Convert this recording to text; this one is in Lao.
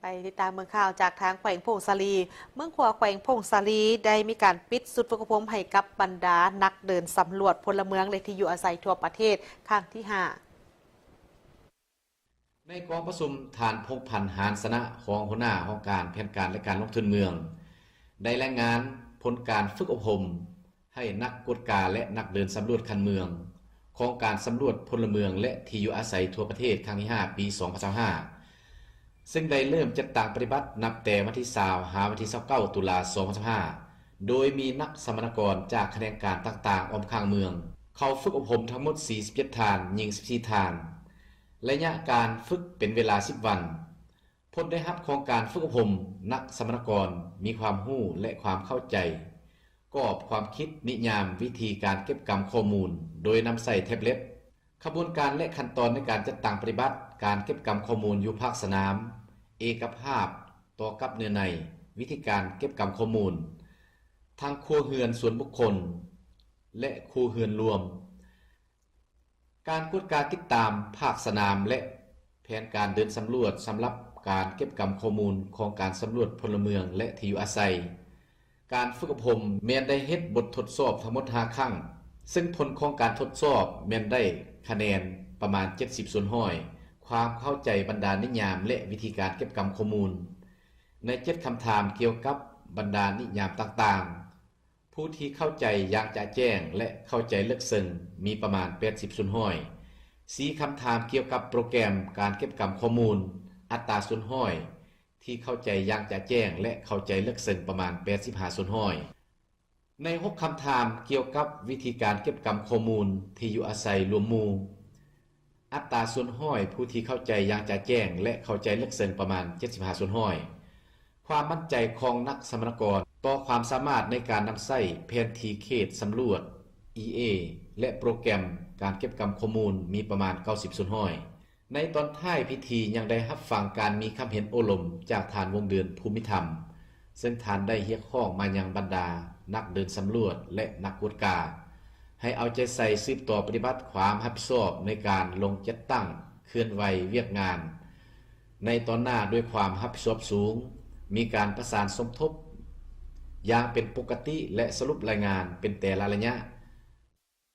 ໄປຕິດຕາມເບິ່ງຂ່າວຈາກທາງແຂວງຜົ້ງສາລີ. ເມືອງຂວາ ແຂວງຜົ້ງສາລີ ໄດ້ມີການປິດຊຸດຝຶກອົບຮົມໃຫ້ກັບບັນດານັກເດີນສຳຫຼວດພົນລະເມືອງ ແລະ ທີ່ຢູ່ອາໄສທົ່ວປະເທດ ຄັ້ງທີຫ້າ. ໃນກອງປະຊຸມ, ທ່ານ ພົງພັນ ຫານຊະນະ ຮອງຫົວໜ້າຫ້ອງການແຜນການ ແລະ ການລົງທຶນເມືອງ ໄດ້ລາຍງານຜົນການຝຶກອົບຮົມ ໃຫ້ນັກກວດກາ ແລະ ນັກເດີນສຳຫຼວດຂັ້ນເມືອງ ຂອງການສຳຫຼວດພົນລະເມືອງ ແລະ ທີ່ຢູ່ອາໄສທົ່ວປະເທດ ຄັ້ງທີຫ້າ ປີສອງພັນຊາວຫ້າ ເຊິ່ງໄດ້ເລີ່ມຈັດຕັ້ງປະຕິບັດນັບແຕ່ວັນທີຊາວ ຫາວັນທີຊາວເກົ້າ ຕຸລາ ສອງພັນຊາວຫ້າ ໂດຍມີນັກສຳມະນາກອນຈາກຂະແໜງການຕ່າງໆອ້ອມຂ້າງເມືອງ ເຂົ້າຝຶກອົບຮົມທັງໝົດ ສີ່ສິບເຈັດທ່ານ, ຍິງ ສິບສີ່ທ່ານ, ໄລຍະການຝຶກເປັນເວລາ ສິບວັນ. ຜົນໄດ້ຮັບຂອງການຝຶກອົບຮົມ, ນັກສຳມະນາກອນມີຄວາມຮູ້ ແລະ ຄວາມເຂົ້າໃຈກອບຄວາມຄິດນິຍາມວິທີການເກັບກຳຂໍ້ມູນ ໂດຍນຳໃຊ້ແທັບເລັດ. ຂະບວນການ ແລະ ຂັ້ນຕອນໃນການຈັດຕັ້ງປະຕິບັດການເກັບກຳຂໍ້ມູນຢູ່ພາກສະໜາມ, ເອກະພາບຕໍ່ກັບເນື້ອໃນ, ວິທີການເກັບກຳຂໍ້ມູນ ທັງຄົວເຮືອນສ່ວນບຸກຄົນ ແລະ ຄົວເຮືອນລວມ. ການກວດກາຕິດຕາມພາກສະໜາມ ແລະ ແຜນການເດີນສຳຫຼວດສຳລັບການເກັບກຳຂໍ້ມູນຂອງການສຳຫຼວດພົນລະເມືອງ ແລະ ທີ່ຢູ່ອາໄສ. ການຝຶກອົບຮົມແມ່ນໄດ້ເຮັດບົດທົດສອບທັງໝົດຫ້າຄັ້ງ, ເຊິ່ງຜົນຂອງການທົດສອບແມ່ນໄດ້ຄະແນນປະມານເຈັດສິບສ່ວນຮ້ອຍ ຄວາມເຂົ້າໃຈບັນດານິຍາມ ແລະ ວິທີການເກັບກຳຂໍ້ມູນ ໃນເຈັດຄຳຖາມກ່ຽວກັບບັນດານິຍາມຕ່າງໆ. ຜູ້ທີ່ເຂົ້າໃຈຢ່າງຈະແຈ້ງ ແລະ ເຂົ້າໃຈເລິກເຊິ່ງ ມີປະມານແປດສິບສ່ວນຮ້ອຍ. ສີ່ຄຳຖາມກ່ຽວກັບໂປຣແກຣມການເກັບກຳຂໍ້ມູນ, ອັດຕາສ່ວນຮ້ອຍທີ່ເຂົ້າໃຈຢ່າງຈະແຈ້ງ ແລະ ເຂົ້າໃຈເລິກເຊິ່ງປະມານແປດສິບຫ້າສ່ວນຮ້ອຍ. ໃນຫົກຄຳຖາມກ່ຽວກັບວິທີການເກັບກຳຂໍ້ມູນທີ່ຢູ່ອາໄສລວມໝູ່, ອັດຕາສ່ວນຮ້ອຍຜູ້ທີ່ເຂົ້າໃຈຢ່າງຈະແຈ້ງ ແລະ ເຂົ້າໃຈເລິກເຊິ່ງປະມານເຈັດສິບຫ້າສ່ວນຮ້ອຍ. ຄວາມໝັ້ນໃຈຂອງນັກສຳມະນາກອນຕໍ່ຄວາມສາມາດໃນການນຳໃຊ້ແຜນທີ່ເຂດສຳຫຼວດ ອີເອ ແລະ ໂປຣແກຣມການເກັບກຳຂໍ້ມູນມີປະມານເກົ້າສິບສ່ວນຮ້ອຍ. ໃນຕອນທ້າຍພິທີຍັງໄດ້ຮັບຟັງການມີຄຳເຫັນໂອ້ລົມຈາກທ່ານ ວົງເດືອນ ພູມິທຳ, ເຊິ່ງທ່ານໄດ້ຮຽກຮ້ອງມາຍັງບັນດານັກເດີນສຳຫຼວດ ແລະ ນັກກວດກາ ໃຫ້ເອົາໃຈໃສ່ສືບຕໍ່ປະຕິບັດຄວາມຮັບຜິດຊອບໃນການລົງຈັດຕັ້ງເຄື່ອນໄຫວວຽກງານໃນຕອນໜ້າດ້ວຍຄວາມຮັບຜິດຊອບສູງ, ມີການປະສານສົມທົບຢ່າງເປັນປົກກະຕິ ແລະ ສະຫຼຸບລາຍງານເປັນແຕ່ລະໄລຍະ